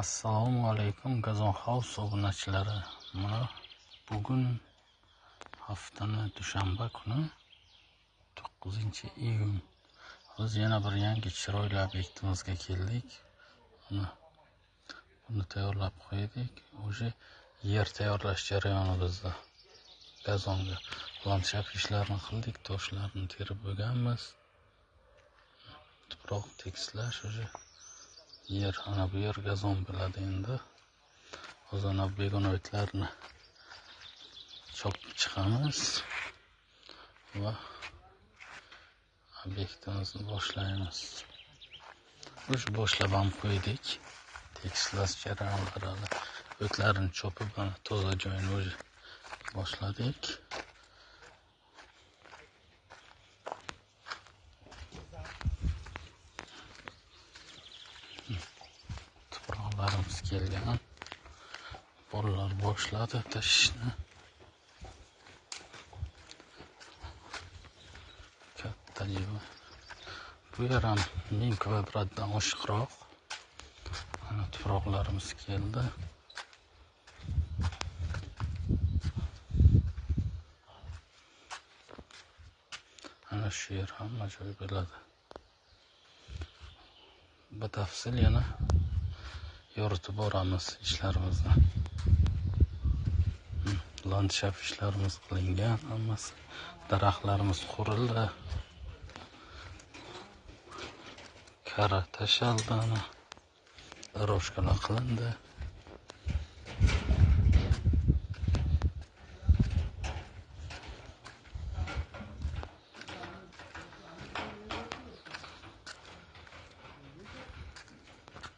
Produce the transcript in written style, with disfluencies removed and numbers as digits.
Assalomu alaykum Gazon House obunachilari. Mana bugun haftani dushanba kuni 9-iyun. Biz yana bir yangi chiroyli obyektimizga keldik. Mana buni tayyorlab qo'ydik. O'sha yer tayyorlash jarayoni bizda. Gazonga landshaft ishlarini qildik, toshlarni terib bo'lganmiz. Tuproq tekislash o'sha yer, ana bu yer gazon bo'ladi endi. Hozir ana begonoidlarni chopib chiqamiz va obyektimizni boshlaymiz. O'sha boshlab ham qo'ydik. Tekislash jarayonlari, o'tlarini chopib, ana toza joyini o'zi boshladik. Tuproqlarimiz kelgan. Bolalar boshladi tashishni. Katta joy. Bu yer ham 1000 kvadratdan oshiqroq. Mana tuproqlarimiz keldi. Ana shu yer hamma joy bo'ladi. Batafsil yana yoritib boramiz ishlarimizni. Landshaft ishlarimiz qilingan, hammasi. Daraxtlarimiz qurildi. Kara tashaldi, ana. Дорожkalar qilindi.